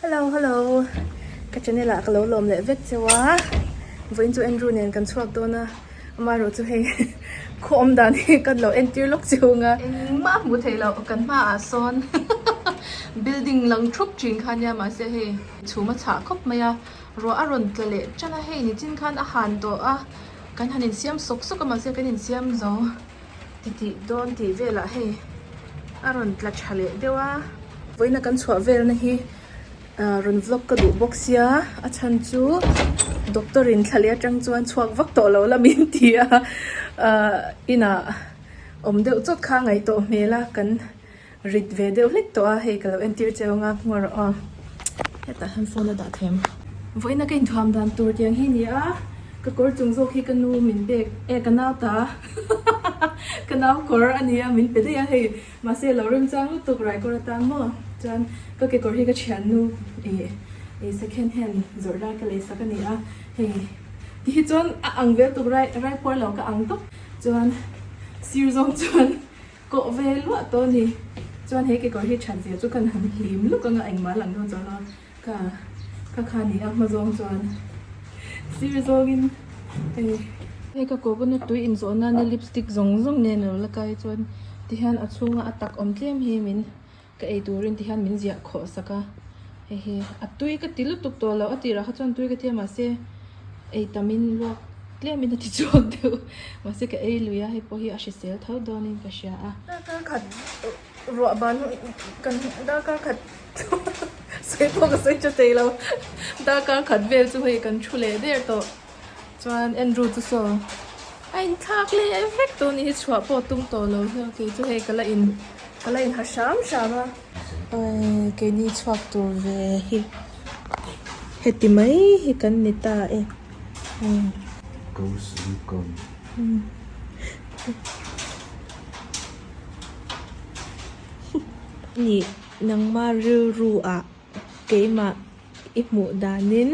Hello hello ka channel ah ka lo lawm leh vek cheu a vawiin chu Andrew nen kan chhuak dawn a amaherawh chu hei khaw awm dan hi ka lo entir lawk cheu ang a. Engmah hmuh theih loh kan hmaah sawn building lang thup thin kha nia mahse hei chhum a chhah khawp mai a ruah a rawn tla leh tan a hei nichin khan a han tawh a kan han insiam sawk sawk a mahse kan insiam zo. Titih dawn tih velah hei a rawn tla tha leh deuh a. Vawiina kan chhuah velna hi ah rawn vlog ka duh bawk sia a chhan chu doctor in thla leh atang chuan chhuak vak tawh lo la min ti a ah inah awm deuh chawt kha a ngaih tawh hmel a kan Rit ve deuh hlek tawh a, hei ka lo entir cheu anga hmuh rawh aw. Hetah hian phone a dah thei ang. Vawiina ka inthuam dan tur tiang hi ni a, ka kawr chung zawk hi ka nu min pek e ka nau ta ka nau kawr a ni a min pe daih a hei mahse lo remchang lutuk rai kawr atan maw chuan ka kekawr hi ka thiannu ih ih second hand zawrh lai ka lei sak a ni a hei ti hi chuan a ang vel tuk rai rai pawr lo ka ang tawp chuan sir zawng chuan. Kawh ve luah tawh a ni. Chuan he kekawr hi that zia chu kan han hlim luk anga engmah lang dawn chuan a ka ka kha ni a hma zawng chuan sir zawngin hei. Hei ka coconut tui inzawh nana lipstick zawng zawng nen alo la kai chuan tihian a chhunga a tak awm tlem hi min ka ei turin tihian min ziah khawh sak a hei hi a tui ka ti lutuk tawh lo a tirah kha chuan tui ka ti a mahse ei tamin luak tlemin a ti chhuak deuh mahse ka ei lui a hei pawh hi a hrisel tho dawnin ka hria a. Darkar khat ruah ban kan darkar khat sawi pawh ka sawi tha thei lo darkar khat vel chu hei kan thu leh der tawh. Chuan Andrew chu saw a inthlak leh vek tawh a nih hi chhuah pawh tum tawh lo hian kei chu hei ka la in ka la in ha hram hram a. Aii keini chhuak tur ve hi heti mai hi kan ni ta e. Ghost Recon. Nih nangma rilru ah keimah i hmuh danin.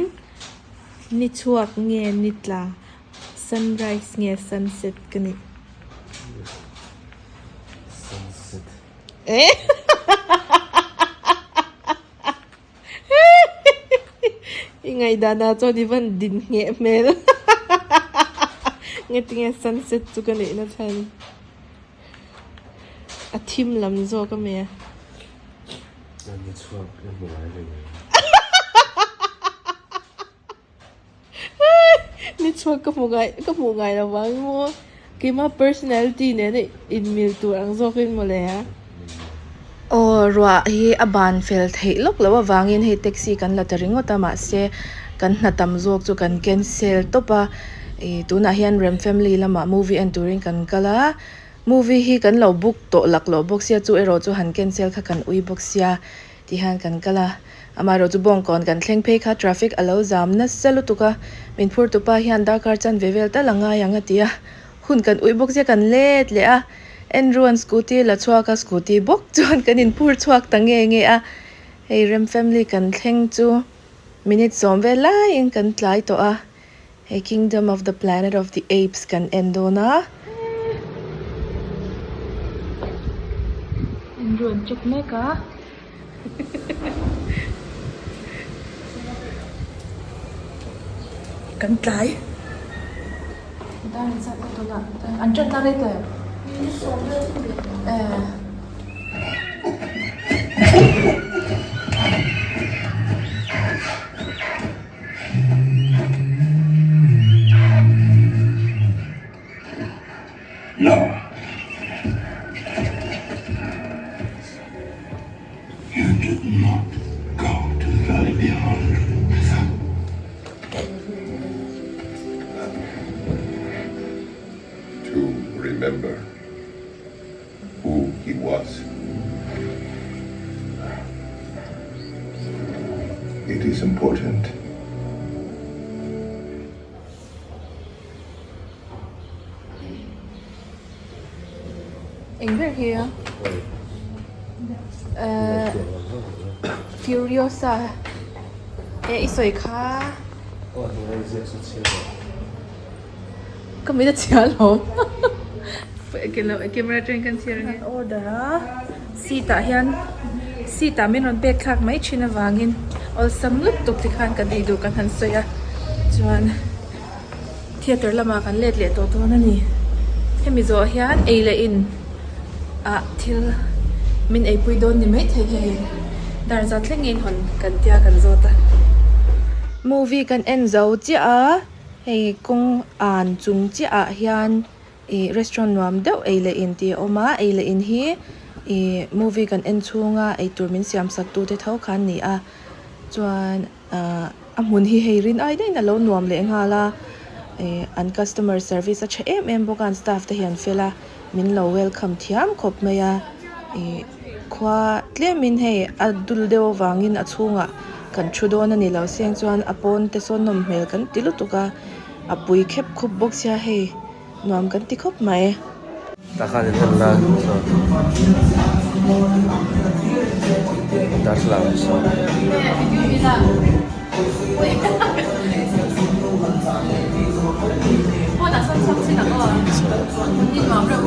Ni chhuak nge ni tla? Sunrise nge sunset ka nih? Sunset. I ngaihdan ah chuan i van din ngheh hmel. Nge tinge sunset chu ka nih na chhan? A thim lam zawk a mi a. Ni chhuak i hmu ngai lo em? Ni chhuak ka hmu ngai ka hmuh ngai lo vang maw keimah personality nena inmil tur ang zawkin mawle a. Aw ruah hi a ban fel theih lawk loh avangin hei taxi kan la ta ringawt a mahse kan hna tam zawk chu kan cancel tawp a ih tunah hian Rem family lamah movie en turin kan kal a movie hi kan lo book tawh lak loh bawk sia chu erawh chu han cancel kha kan ui bawk sia ti hian kan kal a amaherawh chu bawngkawn kan thleng phei kha traffic a lo zam nasa lutuk a min phur tupa hian darkar chanve vel tal a ngai ang a ti a hun kan ui bawk sia kan let leh a. Andrew an scooty la chhuak a scooty bawk chuan kan inphur chhuak ta nge nge a hei Rem family kan thleng chu minute sawm vel laiin kan tlai tawh a hei Kingdom of the Planet of the Apes kan en dawn a. Andrew an check mek a. Kan tlai. An ṭan na rei tawh em? Eh. No. You did not go to the valley beyond with her. To remember who he was. It is important. Eng ber hi a ehh Furiosa e i sawi kha ka mit a chhia alawm camera atangin kan chhiar ange order a seat ah hian seat ah min rawn pek thlak mai thin avangin. Awlsam lutuk tikhan kan ei duh kan han sawi a chuan theatre lamah kan let leh tawh dawn a ni. Hemi zawh hian ei leh in ah thil min eipui dawn ni maithei hei dar zat thleng in hawn kan tia kan zawt a. Movie kan en zo chiah a hei kawng an chung chiah ah hian. Ih restaurant nuam deuh ei leh in tih a awm a ei leh in hi ih movie kan en chhunga eitur min siam sak tu te tho kha an ni a chuan ahh a hmun hi hei rin ai daihin a lo nuam leh nghal a ih an customer service a tha em em bawk a an staff te hi an fel a min lo welcome thiam khawp mai a ih khua tlemin hei a dul deuh avangin a chhungah kan thu dawn a ni lo seng chuan a pawn te sawn nawm hmel kan ti lutuk a. A pui khep khup bawk sia hei nuam kan ti khawp mai. Tah khan in en la chuan darthlalang ah sawn.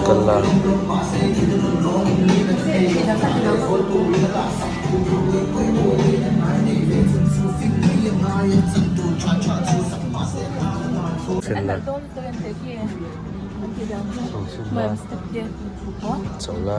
Kal la. Chho la.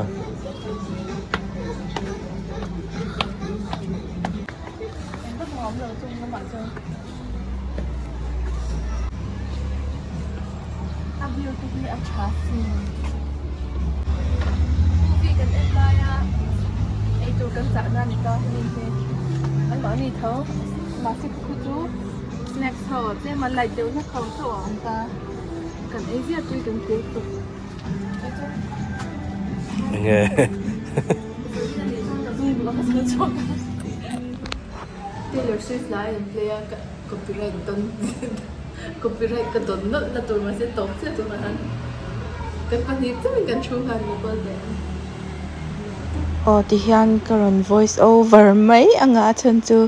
Snacks ho tlem a light deuh hlek ho chauh a awm ta kan ei ziah tui kan ti lutuk Enge Taylor Swift lai an play a ka copyright dawn copyright ka dawn nawlh na tur mahse tawp chiah chu han kan pahnih chauhin kan thu nghal ni kual teh ang. Aw tihian ka rawn voice over mai anga a chhan chu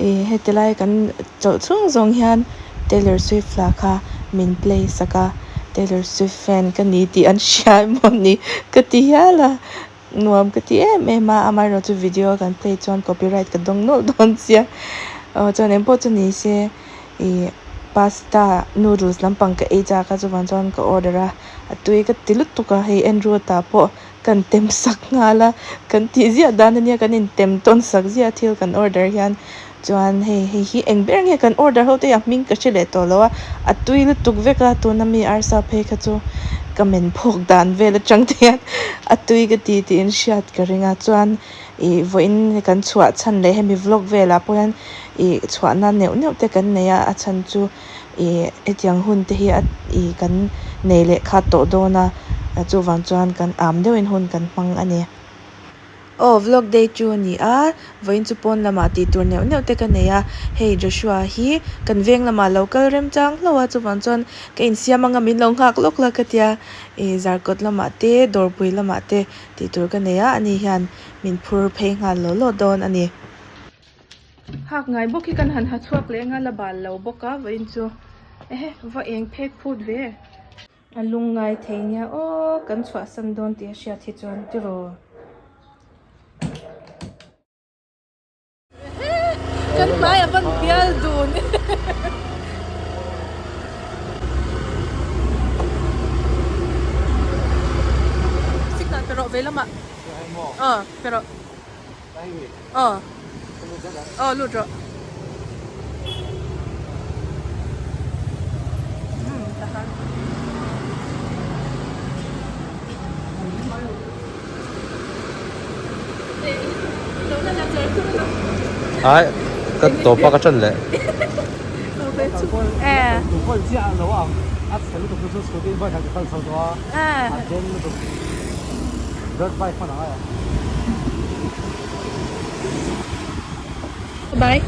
Ih heti lai kan chawlh chhung zawng hian Taylor Swift hla kha min play sak a, Taylor Swift fan ka ni tih an hria emaw ni ka ti hial a, nuam ka ti em em a, amaherawhchu video kan play chuan copyright ka dawng nawlh dawn sia, aw chuan engpawh chu ni se ih pasta noodles lampang ka ei chak a chuvang chuan ka order a, a tui ka ti lutuk a hei Andrew ta pawh. Kan tem sak nghal a, kan tih ziah dan ania kan intem tawn sak ziah thil kan order hian chuan hei hei hi eng ber nge kan order ho te hi a hming ka hre leh tawh lo a, a tui lutuk vek a tuna mi arsa phei kha chu ka men phawk dan vel atang te hian a tui ka ti tiin hriat ka ring a chuan ih vawiin kan chhuah chhan leh hemi vlog velah pawh hian ih chhuahna neuh neuh te kan nei a a chhan chu. Ih hetiang hun te hi a ih kan nei leh khat tawh dawn a chuvang chuan kan am deuhin hun kan hmang a ni. Aw vlog day chu a ni a, vawiin chu pawn lamah tih tur neuh neuh te ka nei a, hei Joshua hi kan veng lamah lo kal rem chang hlauh a chuvang chuan ka insiam anga min lo nghak lawk la ka tia ih zarkawt lamah te dawrpui lamah te tih tur ka nei a, ani hian min phur phei nghal law law dawn a ni. Hak ngai bawk hi kan han ha chhuak leh anga la bal lo bawk a vawiin chu ehe va eng phek phut ve. A lung ngai thei nia aw kan chhuahsan dawn tih a hriat hi chuan tiraw. Kan hmai a van bial dun. Signal pe rawh vei lamah. Aw pe rawh. Aw aw lut rawh umm tahan Ai ka tawp a ka ṭan leh. Bye.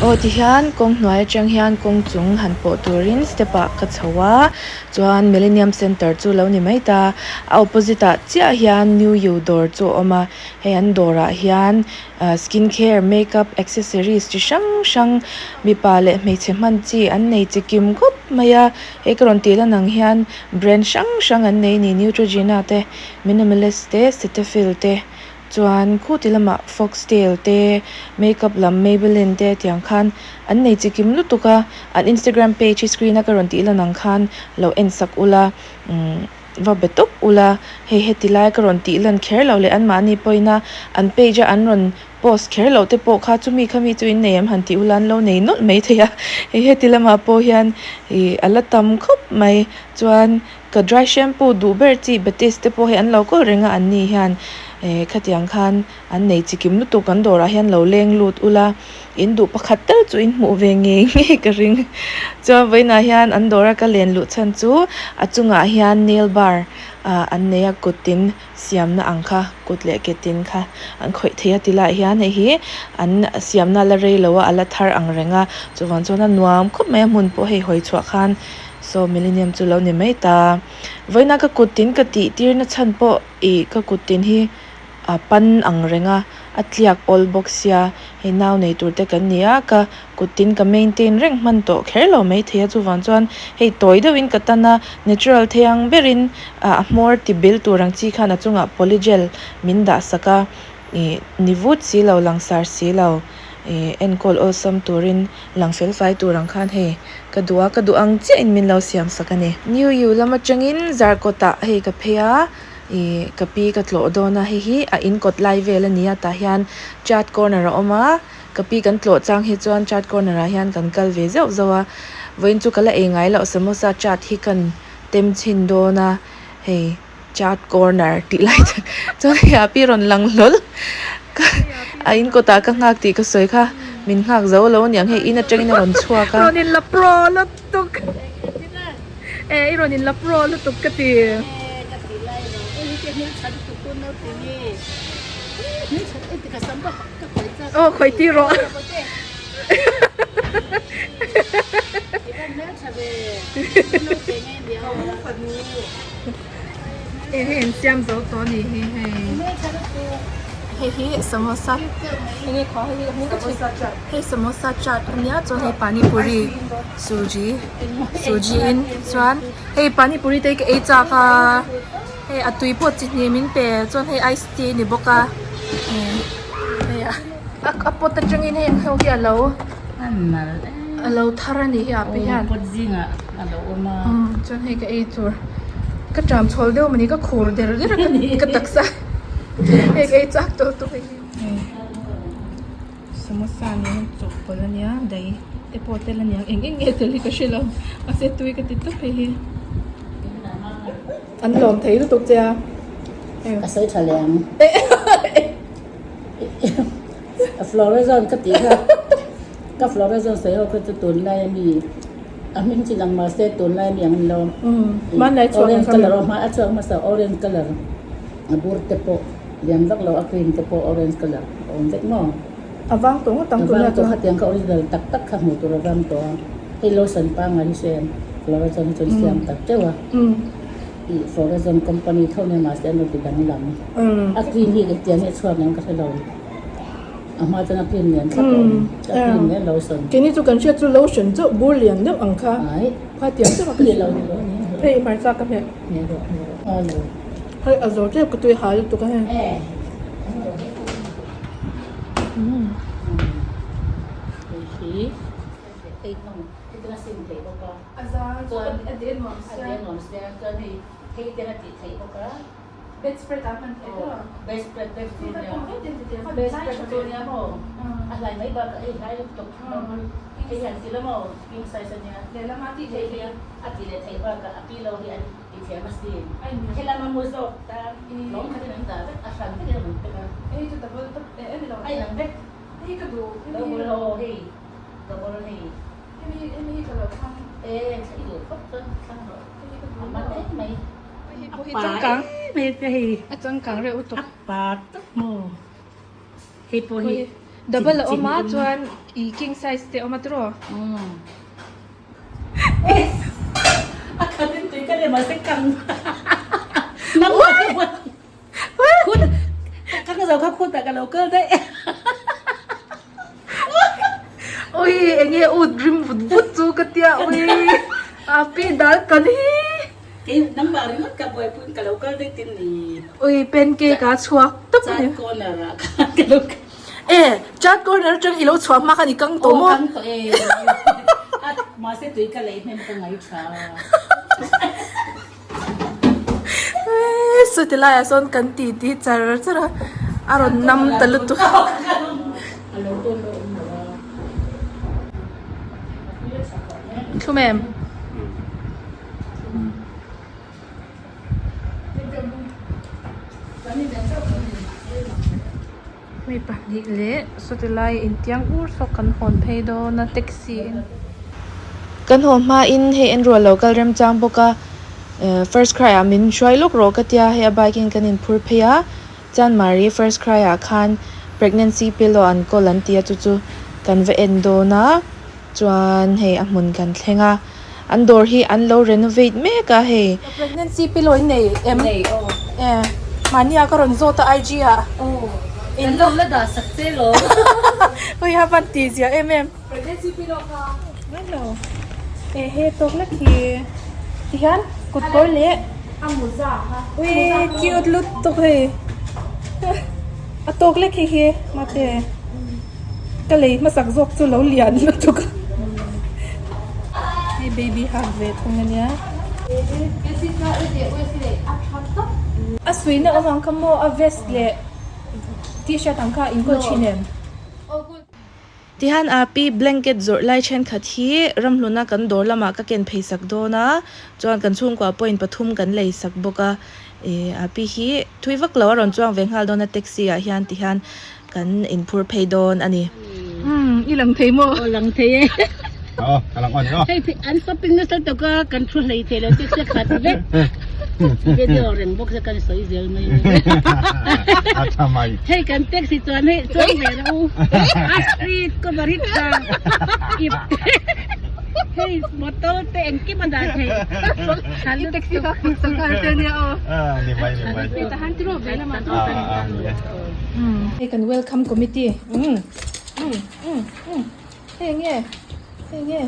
Aw tihian kawng hnuai atang hian kawng chung han pawh turin step ah ka chho a chuan millennium center chu lo ni mai ta a opposite ah chiah hian new you dawr chu a awm a hei an dawr ah hian ah skin care makeup accessories chi hrang hrang mipa leh hmeichhe hman chi an nei chi kim khawp mai a hei ka rawn tih lan ang hian brand hrang hrang an nei a ni neutrogena te minimalist te cetaphil te. Chuan khuti lamah fox tail te makeup lam Maybelline te tiang khan an nei chi kim lutuk a, an Instagram page hi screen a ka rawn tih lan ang khan lo en sak ula umm va be tawp ula hei heti lai ka rawn tih lan kher loh leh anmahni pawhin a an page a an rawn post kher loh te pawh kha chumi khami chu in nei em han tih ula an lo nei nawlh mai thei a, hei heti lamah pawh hian ih a la tam khawp mai chuan ka dry shampoo duh ber chi Batiste te pawh hei an lo kawl reng a an ni hian eh khatiang khan an nei chi kim lutuk an dawrah hian lo leng lut ula in duh pakhat tal chu in hmuh ve ngei ngei ka ring chuan vawiinah hian an dawra ka len luh chhan chu a chungah hian nail bar ah an nei a kut in siamna ang kha kut leh ke tin kha an khawih thei a ti laiah hian hei hi an siamna la rei lo a a la thar ang reng a chuvang chuan a nuam khawp mai a hmun pawh hei hawi chhuah khan saw millennium chu lo ni mai ta vawiina ka kut tin ka tih tir na chhan pawh ih ka kut tin hi a pan ang reng a a tliak awl bawk sia hei nau nei tur te kan ni a ka kut tin ka maintain reng hman tawh kher lo mai thei a chuvang chuan hei tawi deuh in ka tan a natural thei ang ber in ah a hmawr ti bil tur ang chi khan a chungah polygel min dah sak a ih ni vut si lo langsar si lo ih enkawl awlsam turin lang fel fai tur ang khan hei ka duh a ka duh ang chiah in min lo siam sak a ni. New U lam atangin Zarkawt ah hei ka phei a. Ih ka pi ka tlawh dawn a hei hi a in kawt lai vel a ni a tah hian chat corner a awm a ka pi kan tlawh chang hi chuan chat corner ah hian kan kal ve zeuh zeuh a vawiin chu ka la ei ngai loh samosa chat hi kan tem chhin dawn a hei chat corner tih lai te chuan hei a pi rawn lang hlawl ka a in kawt ah ka nghak tih ka sawi kha min nghak zo lo aniang hei in atangin a rawn chhuak a. Rawn in la pro lutuk. E i rawn in la pro lutuk ka ti. Aw khawih tir rawh. E hei an siam zo tawh a nih hi hei. Hei hi samosa enge kha hei hi hming ka chhe hei samosa chaat a nia chuan hei pani puri suji suji in chuan hei pani puri te hi ka ei chak a hei a tui pawh chi hnih min pe chuan hei ice tea a ni bawk a hei a pot atangin hei ho hi alo alo thar a nih hi a pi hian chuan hei ka ei tur ka ṭam chhawl deuh mawni ka khur der der a ka taksa hei ka ei chak tawh lutuk hei hi. Samosa nen a chawhpawlh a nia daih te pawh tel a niang eng eng nge tel hi ka hre lo mahse tui ka ti tawp hei hi an lawm thei lutuk che a ka sawi tha leh ang Florazon ka tih kha ka Florazon sawi ho kha chu tunlai ami a hming chi lang mahse tunlai ami ang an lo orange colour a hma a chhuak hmasa orange colour a bur te pawh lian vak lo a cream te pawh orange colour a awm vek maw a vang tawh ngawt ang tunlai chuan khatiang kha original tak tak kha hmuh tur a vang tawh a hei lotion pangngai hi hre Florazon hi chuan siam tak teuh a. Ih Florazon company tho nia mahse an rawn ti danglam. A cream hi engtiang nge a chhuak ang ka hre lo. A hma chuan a cream lian thlap a awm. A cream leh lotion. Keini chu kan hriat chu lotion chauh bur lian deuh ang kha. Ai. Kha tiang chauh a ka hria. Hei hmarcha ka hmeh. Hei a zo tep ka tui hal lutuk a hei. A zang chuan a de nuam sia. A de nuam sia chuan hei thei ten a tih theih bawk a. Bedspread ah hman theih deuh ang. Bedspread bedspread nia. Bedspread chu nia maw. A hlai mai bakah hei hlai lutuk hei hian ti la maw king size a nia. Lehlam a tih theih hi a tih leh theih bakah a pillow hi an ti thiam asin. Helam a mu zawk tan lawng khatin an dah vek a hran vekin an awm vek a. Hei chu double top eh a ni lo. A inang vek. Hei ka duh. Double aw hei double hei. Hemi hemi hi ka lo thlang. E i duh phawt chuan thlang rawh. Hemi ka duh A hma daih mai. Hei pawh hi changkang. Mai te hei. A changkang reuh lutuk. A pa tak maw. Hei pawh hi. Double a awm a chuan i king size te a awm a tiraw? Umm. A khat in tui ka lem a se kang. Nang mah ka Khut ka ka zo kha khut ah ka lo kal daih. Ui enge ut rim vut vut chu ka tia ui a pi dal kan hi. Kei nangmah ringawt ka buaipui in ka lo kal daih tin ni. Ui pancake a chhuak tawp a ni. Chat corner ah khan ka lo kal. E chat corner atang i lo chhuah hma khan i kang tawh maw? Aw kang tawh e. A mahse tui ka lei hnem ka ngai tha. Saw ti laiah sawn kan ti ti char char a, a rawn nam ta lutuk. A lo tawn lo awm lo a. Thlum em? Mi pahnih leh sawti lai intiang ur saw kan hawn phei dawn a taxi in. Kan haw hmain hei Andrew a lo kal remchang bawk a, first cry ah min hruai lawk rawh ka tia hei a bike in kan inphur phei a, chuan Mari first cry ah khan pregnancy pillow an kawl an ti a chu chu kan va en dawn a. Chuan hei a hmun kan thleng a, an dawr hi an lo renovate mek a hei. Pregnancy pillow in nei em? Nei aw. E, mahni ah ka rawn zawt a IG ah. Aw, kan lo la dah sak che lo. Ui a van tih zia em em. Pregnancy pillow kha. Ngailo. E he tawk lek hi tihian kut kawr leh. A muza kha. Ui cute lutuk hei. A tawk lek hi hi mate. Ka lei hmasak zawk chu lo lian lutuk a. Hei baby hug ve thung ania. A suihna awm ang kha maw a vest leh t-shirt ang kha inkawl thin em? Tihian api blanket zawrh lai thenkhat hi ramhluna kan dawr lamah ka ken phei sak dawn a, chuan kan chhungkua pawhin pathum kan lei sak bawk a. Ih api hi thui vak lo a rawn chuang ve nghal dawn a taxi ah hian tihian Kan inphur phei dawn a ni. Umm i lang thei maw? Aw lang thei e. Aw ka lang aw ni aw. Hei an shopping nasa tawk a kan thu hlei thei lo te se khat vek. Video reng bawk se kan sawi zel mai. A tha mai. Hei kan taxi chuan hei chuang ve rawh u. A street cover hi tha. Ip te. Hei motor te engkim a dah thei. I taxi kha sakar te ania aw. Ni mai ni mai. Hei tahan tiraw ve lamah. A a ni e. Hei kan welcome committee umm umm umm umm hei enge hei enge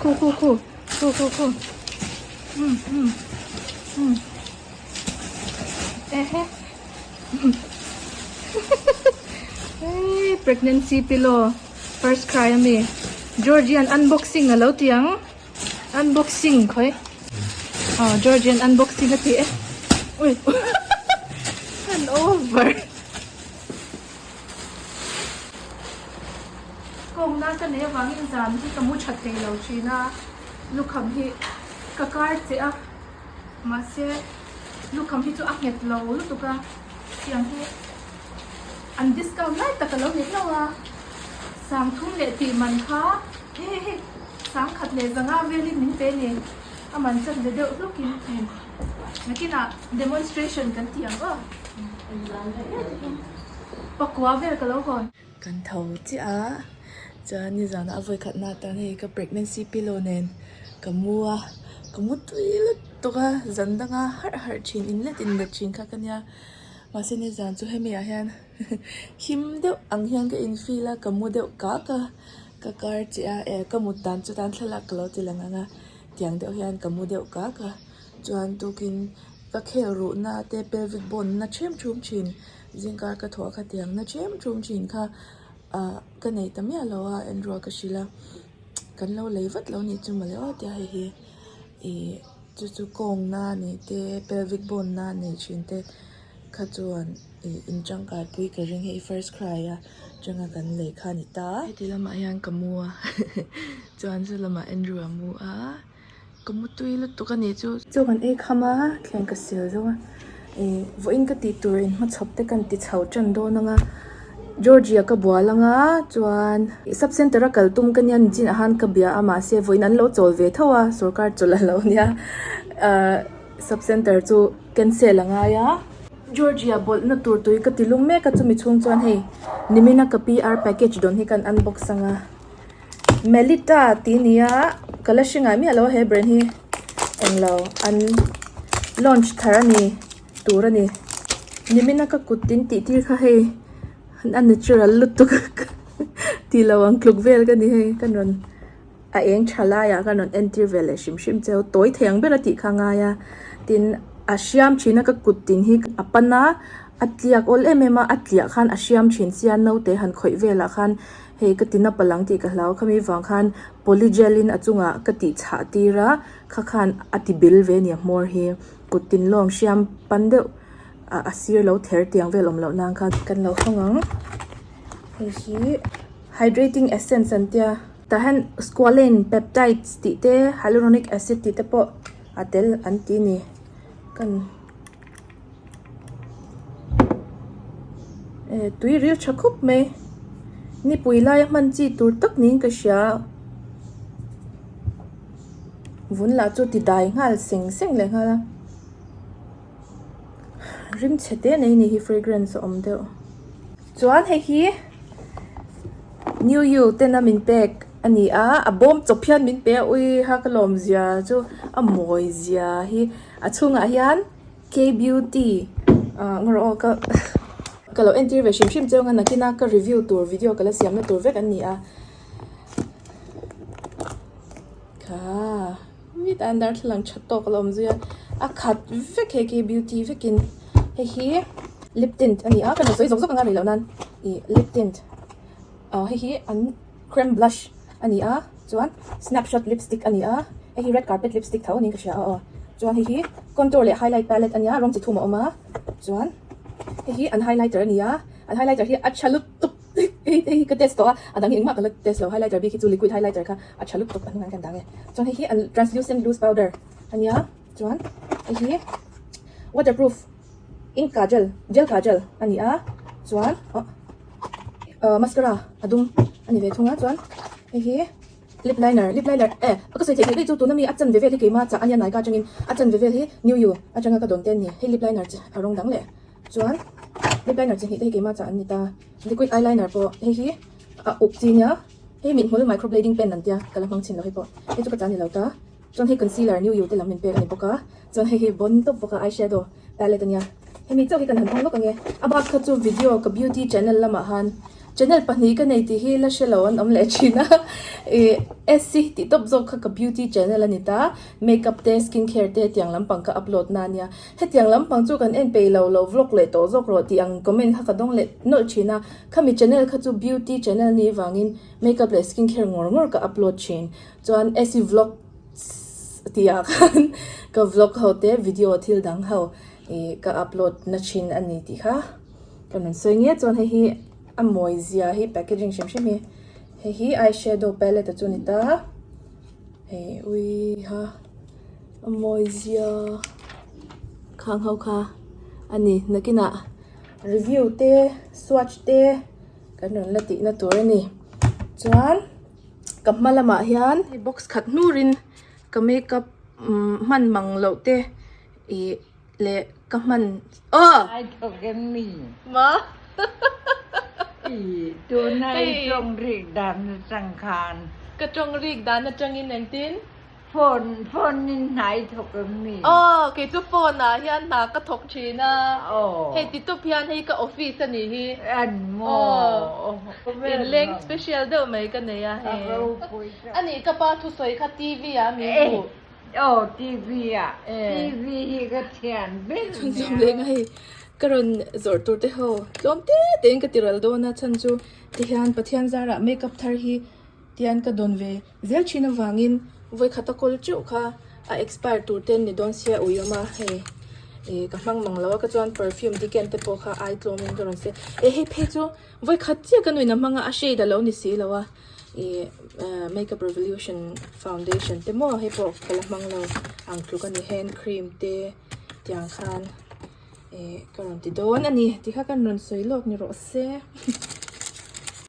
khu khu khu khu khu khu umm umm umm ehe hei pregnancy pillow first cry ami Georgian unboxing alo ti ang. Unboxing khawi aw Georgian unboxing a ti e ui an over kawngna ka nei avangin zan hi ka mu tha thei lo thin a lukham hi ka kar che a mahse lukham hi chu a nghet lo lutuk a tiang hi an discount lai tak a lo ni hlauh a sangthum leh tih man kha. Hei hei sangkhat leh zanga velin min pe ni a man chan ve deuh hlukin hei nakinah demonstration kan ti ang aw pakua vel ka lo hawn. Kan tho chiah a chuan nizanah a vawikhatna atan hei ka pregnancy pillow nen ka mu a ka mu tui lutuk a zan danga harh harh thin in let in let thin kha ka nia mahse nizan chu hemi ah hian him deuh ang hian ka in feel a ka mu deuh kak a. Ka kar che a eh ka mut dan chu tan thlalak ka lo ti lang ang a tiang deuh hian ka mu deuh kak a chuan tukin ka khel ruh na te pelvic bone na them thum thin zingkar ka thawh kha tiang na them thum thin kha ah ka nei ta miah lo a enrual ka hrilh a kan lo lei vat lo nih chu mawle aw tia hei hi ih chu chu kawng na nih te pelvic bone na nei thin te kha chuan ih in tangkai pui ka ring hei first cry a. Changa kan lei kha a ni ta. Heti lamah hian ka mu a chuan chu lamah Andrew a mu a ka mu tui lutuk a nih chu. Chaw kan ei kham a thleng ka sil zawng a ih vawiin ka tih tur in hmachhawp te kan ti chho tan dawn ang a Georgia ka bual ang a chuan sub center a kal tum ka nia nichin ah khan ka bia a mahse vawiin an lo chawl ve tho a sorkar chawlh a lo nia ah sub center chu cancel a ngai a. Georgia bawlhna tur tui ka ti lum mek a chumi chhung chuan hei nimina ka PR package dawn hi kan unbox ang a Melita tih a ni a ka la hre ngai miah lo a he brand hi englo an launch thar a ni tur a ni nimina ka kut tin tih tir kha hei a natural lutuk tih loh ang tluk vel ka ni hei ka rawn. a eng tha laiah khan rawn entir ve leh hrim hrim cheu tawi thei ang ber a tih kha a ngai a tin a hriam thin a ka kut tin hi a pan a a tliak awl em em a a tliah khan a hriam thin sia naute han khawih velah khan hei ka ti na palh ang tih ka hlau khami vang khan polygel in a chungah ka tih chhah tir a kha khan a ti bil ve a ni a hmawr hi kut tin lawng hriam pan deuh ah a sir lo ther tiang vel awm loh nan khan kan lo hawng ang hei hi hydrating essence an tia. Tah hian squalane peptides tih te hyaluronic acid tih te pawh a tel an ti a ni kan eh tui ril tha khawp mai nipui laia hman chi tur tak niin ka hria vun lah chu ti dai nghal seng seng leh nghal a rim chhe te nei ni hi fragrance a awm deuh chuan hei hi new you ten a min pek a ni a a bawm chawp hian min pe a ui ha ka lawm zia chu a mawi zia hi a chhungah hian k beauty ah ngaw rawh aw ka ka lo entir ve hrim hrim cheu ang a nakin a ka review tur video ka la siam na tur vek an ni a kha. Mi tan darthlalang tha tawk a la awm zui a a khat vek hei khi beauty vekin hei hi lip tint a ni a ka lo sawi zawk zawk anga rei loh nan ih lip tint ah hei hi an creme blush a ni a chuan snapshot lipstick a ni a hei hi red carpet lipstick tho niin ka hria a aw chuan hei hi contour leh highlight palette a nia rawng chi thum a awm a chuan hei hi an highlighter a ni a an highlighter hi a tha lutuk. Hei hi ka test tawh a, a dang hi engmah ka la test lo, highlighter bik hi chu liquid highlighter kha a tha lutuk a hnungah hian kan dang e. Chuan hei hi an translucent loose powder a nia, chuan hei hi waterproof ink kajal gel kajal a ni a, chuan ah mascara a dum a ni ve thung a, chuan hei hi lip liner lip liner eh ka sawi theih theih daih chu tuna mi a chanve vel hi keima chah a nia Nykaa atangin a chanve vel hi new you atanga ka dawn te a ni, hei lip liner chi a rawng dang leh. Chuan lip liner chi hnih te hi keimah chah an ni ta. Liquid eyeliner pawh hei hi a uk chi nia. Hei mithmul microblading pen an tia ka la hmang chhin lo hei pawh. Hei chu ka chah ni lo ta. Chuan hei concealer new you te lam min pek a ni bawk a. Chuan hei hi bon tawp bawk a eyeshadow palette a nia. Hemi chauh hi kan han hmang lawk ang e. A bak kha chu video ka beauty channel lamah han channel pahnih ka nei tih hi la hre lo an awm leh thin a. Ih SC tih tawp zawk kha ka beauty channel a ni ta. Makeup te skin care te tiang lampang ka upload na a nia. Hetiang lampang chu kan en peih lo lo vlog leh tawh zawk rawh tih ang comment kha ka dawng leh nawlh thin a, khami channel kha chu beauty channel ni vangin makeup leh skin care ngawr ngawr ka upload thin. Chuan Essie vlogs tih ah khan ka vlog ho te video thil dang ho ih ka upload na thin a ni tih kha ka rawn sawi nge chuan hei hi a mawi zia hi packaging hrim hrim hi hei hi eyeshadow palette a chu ni ta hei ui ha. A mawi zia khang ho kha a ni nakinah review te swatch te kan rawn la tihna tur a ni chuan ka hma lamah hian box khat hnurin ka makeup hman mang loh te ih leh ka hman aw ka tawng rik dan atangin engtin. Phone phone in hna i thawk em mi? Aw kei chu phone ah hian hna ka thawk thin a. Aw. Hei ti tup hian hei ka office a nih hi. An maw. Aw. Inleng special deuh mai ka nei a hei. A ropui tak. A nih ka pa thusawi kha TV ah mi hmuh. Aw TV ah. TV hi ka thian ber nia. Chhunzawm leh nga hei ka rawn zawrh tur te ho tlawm te te in ka ti ral dawn a chhan chu tihian Pathian zarah makeup thar hi tian ka dawn ve. Zel thin avangin vawikhat a kawl teuh kha a expire tur te an ni dawn sia ui awm a hei ih ka hmang mang lo a ka chuan perfume decant te pawh kha ai tlawm in ka rawn se eh hei phei chu vawikhat chiah ka nuin a hmang a a shade a lo ni si lo a ih makeup revolution foundation te maw hei pawh ka la hmang lo ang tluk a ni hand cream te tiang khan ih ka rawn ti dawn a ni tikha kan rawn sawi lawk ni rawh se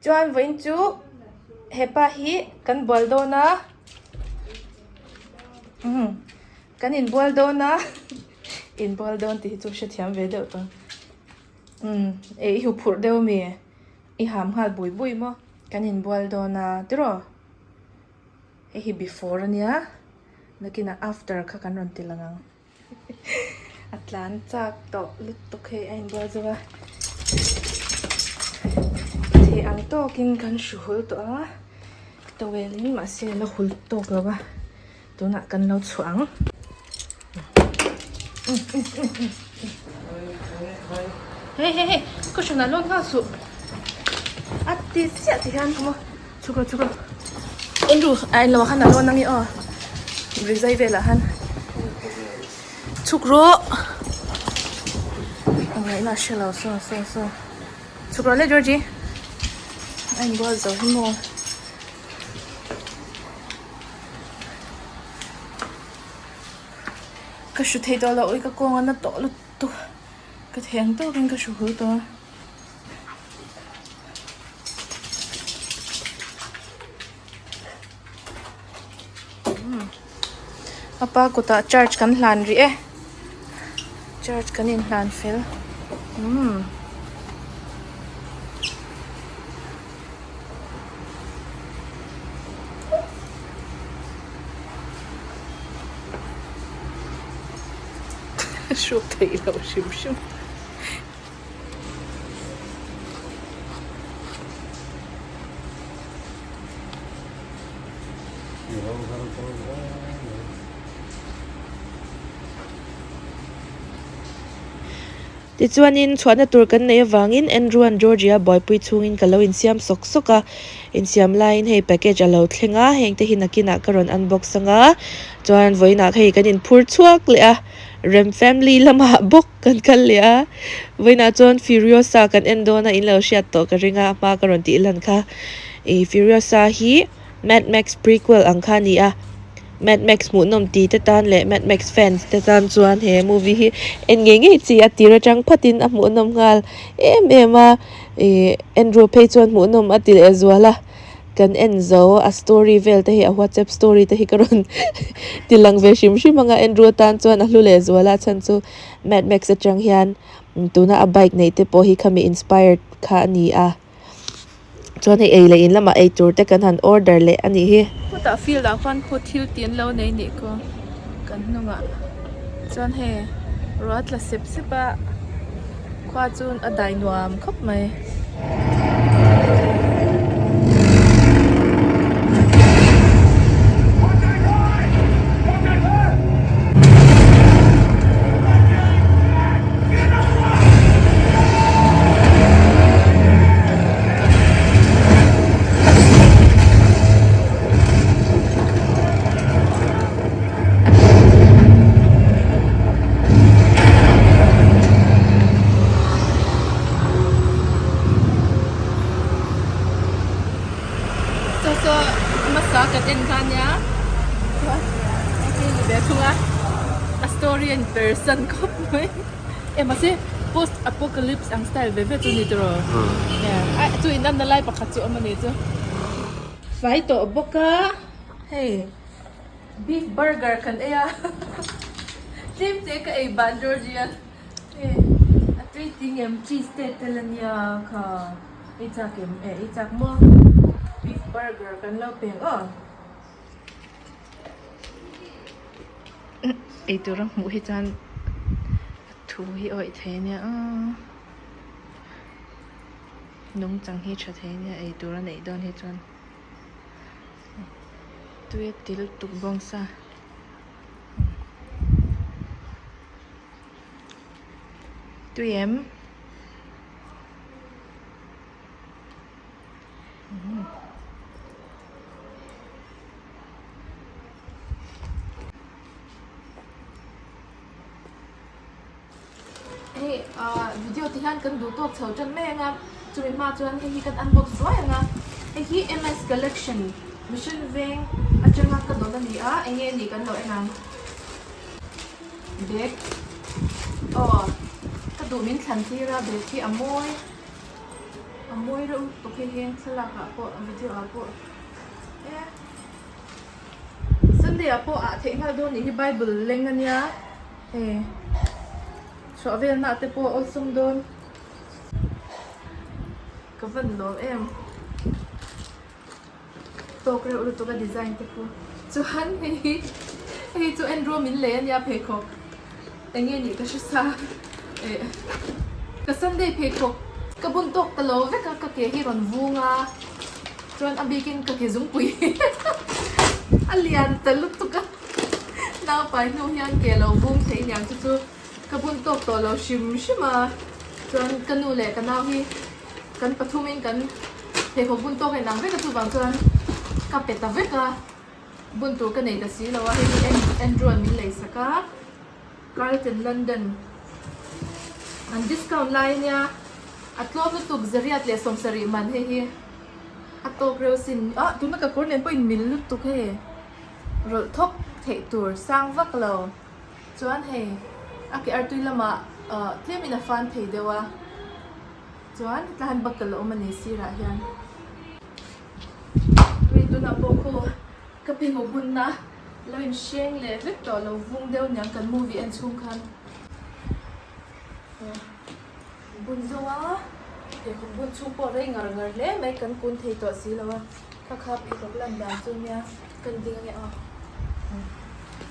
chuan vawiin chu. Hepa hi kan bual dawn a umm kan inbual dawn a inbual dawn tih hi chu hrethiam ve deuh tawh umm eh i huphurh deuh ami i ham nghal bui bui maw kan inbual dawn a tiraw hei hi before ania nakinah after kha kan rawn ti lang ang. A tlan chak tawh lutuk hei a inbual zo a thei ang tawkin kan hru hul tawh a. Towel in mahse a la hul tawk lo a tunah kan lo chhuah ang. Hei hei hei cushion ah lawn nghal suh a ti chiah ti hian maw chhuk rawh chhuk rawh Andrew a en lo ah khan a lawn ange aw rizai velah khan chhuk rawh a ngaihna a hre lo saw saw saw chhuk rawh le Georgie a inbual zo hi maw. Ka hru thei tawh loh i ka kawng a na tawh lutuk ka thei ang tawkin ka hru hul tawh a. A pa kutah charge kan hlan rih e charge kan inhlan fel umm. Hruk theih loh hrim hrim. Tichuanin, chhuahna tur kan neih avangin Andrew an Georgia buaipui chhungin ka lo insiam sawk sawk a, insiam laiin hei package a lo thleng a, hengte hi nakinah ka rawn unbox ang a, chuan vawiinah hei kan inphur chhuak leh a, Rem family lamah bawk kan kal leh a, vawiinah chuan Furiosa kan en dawn a, in lo hriat tawh ka ring a, a hma ka rawn tih lan kha, ih Furiosa hi Mad Max prequel ang kha a ni a. Mad Max hmuhnawm ti te tan leh Mad Max fans te tan chuan he movie hi en ngei ngei chi a tir atang phatin a hmuhnawm nghal em em a ih Andrew phei chuan hmuhnawm a ti leh zual a kan en zo a story vel te hi a whatsapp story te hi ka rawn ti lang ve hrim hrim ang a Andrew atan chuan a hlu leh zual a chhan chu Mad Max atang hian tuna a bike neih te pawh hi khami inspired kha a ni a. Chuan hei ei leh in lamah ei tur te kan han order leh a nih hi. Khutah field ah khuan khu thil tih an lo nei nih khu kan hnungah chuan hei ruah a tla sep sep a khua chu a dai nuam khawp mai. Saw saw hmasa kan en kha nia chuan hei hi ni ve thung a a story a inpersan khawp mai. E mahse post apocalypse ang style ve ve chu ni tiraw a chu in anna lai pakhat chu awm a ni chu. Fai tawh bawk a hei beef burger kan ei a tlem te ka ei ban Georgia hei a tui ting em cheese te tel a nia kha ei chak em e ei chak maw beef burger kan lo peng aw. Eitur a hmuh hi chuan a thu hi a awih thei ania aaa nungchang hi tha thei ania eitur a neih dawn hi chuan tui a ti lutuk bawngsa tui em. Hei ah video ti hian kan duh tawk chho tan mai ang a chumi hma chuan hei hi kan unbox ruai ang a hei hi M_S collection mission veng atanga ka dawn a ni a eng nge nih kan lo en ang bag aw ka duh min thlan tir a bag hi a mawi a mawi reuh lutuk hei hi thlalak ah pawh video ah pawh e. Sunday ah pawh ah theih nghal dawn nih hi bible leng ania hei chhuah vel na te pawh awlsawm dawn ka van lawm em tawk reuh lutuk a design te khu chuan hei hi hei chu en rawm in lei ania pheikhawk eng nge nih ka hre sa eh ka sunday pheikhawk ka bun tawk ta lo vek a ka ke hi rawn vung a. Chuan a bikin ka ke zungpui hi a lian ta lutuk a, naupai hnu hian ke lo vung thei niang chu chu ka bun tawk tawh lo hrim hrim a. Chuan ka nu leh ka nau hi kan pathumin kan pheikhawk bun tawk a inang vek a, chuvang chuan ka pe ta vek a, bun tur ka nei ta si lo a, hei hi Andrew an min lei sak a. Carlton London an discount lai ania a tlawm lutuk zariat leh sawmsarih man hei hi a tawk reuh sin ah tuna ka kawr nen pawh in mil lutuk hei rawlh thawk theih tur sang vak lo chuan hei a ke artui lamah ah tlem in a fan thei deuh a chuan hetlai hian buckle a awm a ni sirah hian hei tunah pawh khu ka pheikhawk bunna. Lo in hreng leh vek tawh lo vung deuh niang kan movie en chhung khan bun zo a pheikhawk bun chhung pawh rei ngar ngar hle mai kan kun thei tawh si lo a kha kha pheikhawk lan dan chu nia kan ding ange aw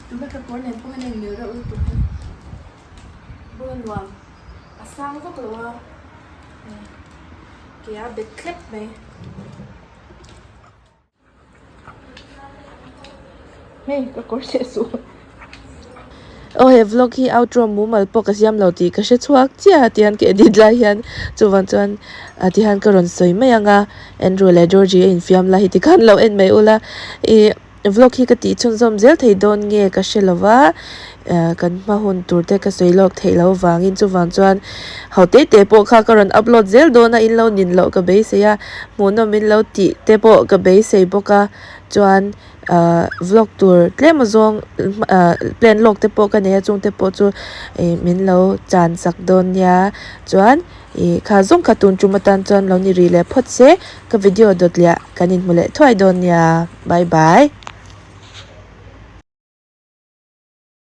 tuna ka kawr nen pawh hian a inmil reuh lutuk a bul a nuam a sang vak lo a ke a bet thlep mai. Hei ka kawr leh suh. Aw he vlog hi outro mumal pawh ka siam lo tih ka hre chhuak chiah a tihian ka edit lai hian chuvang chuan ah tihian ka rawn sawi mai ang a Andrew leh Georgie a infiam lai hi tikhan lo en mai ula ih vlog hi ka tih chhunzawm zel thei dawn nge ka hre lo va ah kan hma hun tur te ka sawi lawk theih loh avangin chuvang chuan ho te te pawh kha ka rawn upload zel dawn a in lo nin loh ka beisei a hmuhnawm in lo tih te pawh ka beisei bawk a chuan ahh vlog tur tlem azawng ahh plan lawk te pawh ka nei a chung te pawh chu ih min lo chan sak dawn nia chuan ih kha zawng kha tun tum atan chuan lo ni rih leh phawt se ka video dawt liah kan inhmu leh thuai dawn nia bye bye.